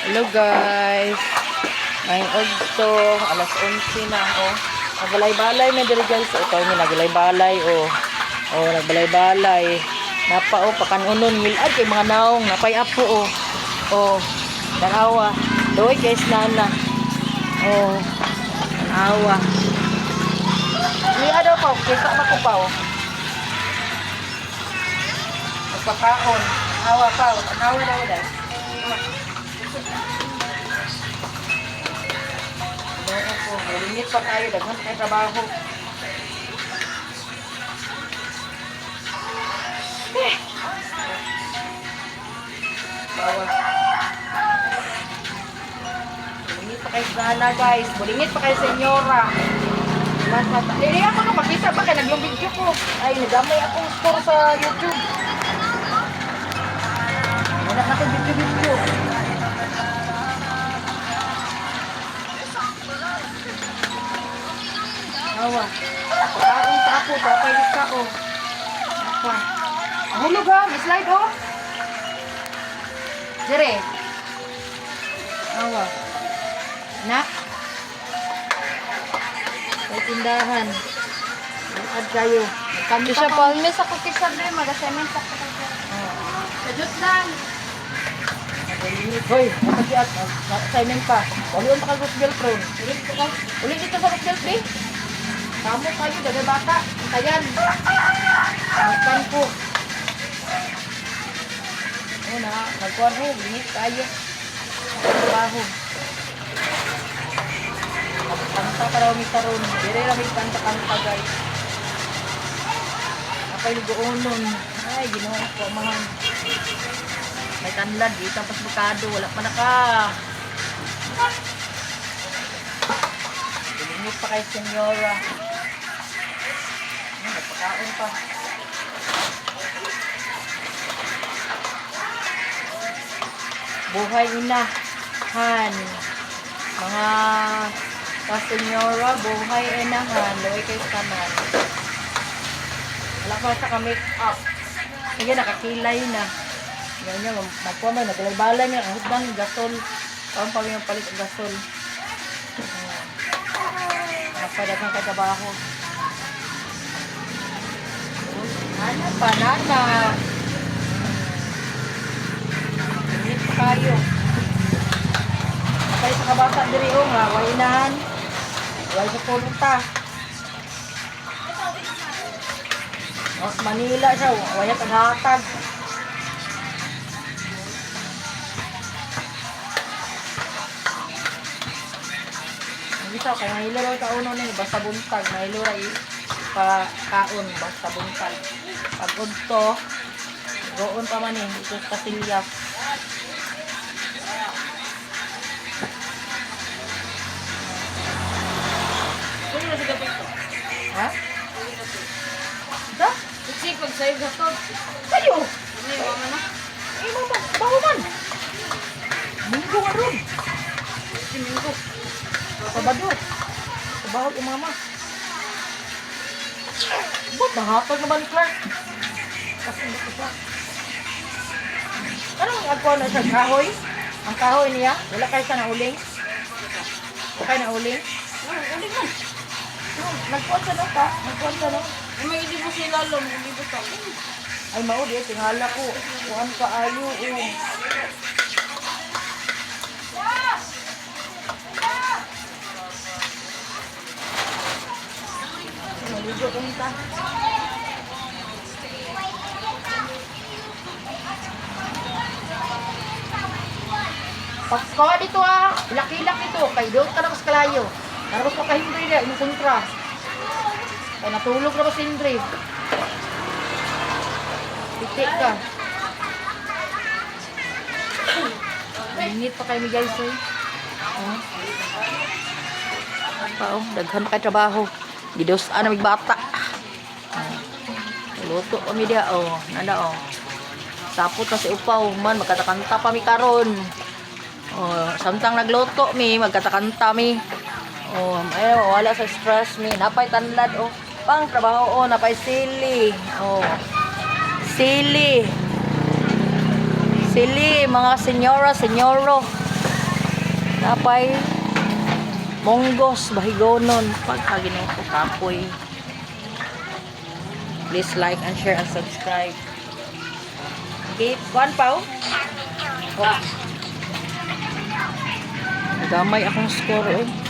Hello guys. May udto, alas 11 na oh. Nagbalay-balay may diri guys. O tawag niya nagbalay-balay oh. Oh, nagbalay-balay. Napa oh pakanunon ngilad kay mga naong napay apo oh. Oh, danawa. Doy guys nana. Oh. Danawa. Liya daw pa, kisa pa ko pa oh. Magpakaon. Awa pa, awa daw dai. Oo po, malingit pa tayo, daghan pa tayo trabaho. Eh. Bawa. Bulingit pa kayo sa nana, guys. Bulingit pa kayo, senyora. Dili ako no, makita ba kay naglong video ko. Ay, nagamay akong score sa YouTube. Wala na akong video-video. Awa. Kaon sa ako, papay ka oh. Apa. Hulog ha, may slide oh. Dire. Awa. Nak. May tindahan. Ad kayo. Magkanta Siya pa. palmis ako kisa be, mag-assignment ako kay. Sajot lang. Hoy, makagiat. Assignment pa. Wala pa kag girlfriend. Ulit ko ka. Ulit dito sa girlfriend. Kamo kayo, dagay bata. Antayan. Magkan ko. Ano na, nagkuhan ho, bingit kayo. Trabaho. Kanta pa raw mi karon. Dire ra mi kanta-kanta guys. Apay lugoon. Ay, Ginoo ko amahan. May tanlad, di tapos bukado, wala pa naka. Bilingit pa kay senyora. Ano, nagpakaon pa. Buhay inahan. Mga ka-senyora, buhay inahan. Luwi kay tanan. Wala pa sa ka-make up. Sige, nakakilay na. Yan niya, magkuha man, nagbalay niya, ang hutdan, gasol. Kaon pa yung palit ang gasol. Napadagang katrabaho. Ano pa, nana? Init pa kayo. Kay sa kabata diri o nga, way inahan. Way sa pulta. Mas Manila siya, way taghatag. Ang isa, kay mahilo raw kauno ni basta buntag, mahilo ra i pa kaon basta buntag. Pag udto, goon pa man eh, ito sa Kasilyas. Kuno na sa gabi ko. Ha? Da? Kasi pag save sa to. Kayo! Ano yung mama na? Eh, mama, baho man! Minggo nga ron. Si Minggo. Sabado. Sabado yung mama. Ba't nahatag naman ni Clark? Kasi hindi ko siya. Anong agkuha na siya? Kahoy? Ang kahoy niya? Wala kayo siya nauling? Wala kayo nauling? Ano, uli man. No, nagkuha siya no ka? Nagkuha siya no? Ay, may idibo si Lalo, mag-ibo ta. Ay mao di, tingala ko. Kuhan ka ayo. Oh. Maligo ko nita. Pagkawa dito ah, laki-laki dito, kay doon ka na mas kalayo. Narabas pa kahindri na, yung kontra. Kay natulog na ba si Indri? Piti ka. Init pa kayo ni guys eh. Oh. Pa oh, daghan pa kay trabaho. Gidos ana mig bata. Oh. Luto kami diha oh, nana oh. Sapot na si upaw man magkatakanta pa mi karon. Oh, samtang nagluto mi, magkatakanta mi. Oh, ay wala sa stress mi. Napay tanlad oh. Pang trabaho oh, napay sili. Oh. Sili. Sili, mga senyora, senyoro. Napay munggos bahigonon pagka Ginoo ko, kapoy. Please like and share and subscribe. Okay, kuan pa oh. Oh. Gamay akong score eh.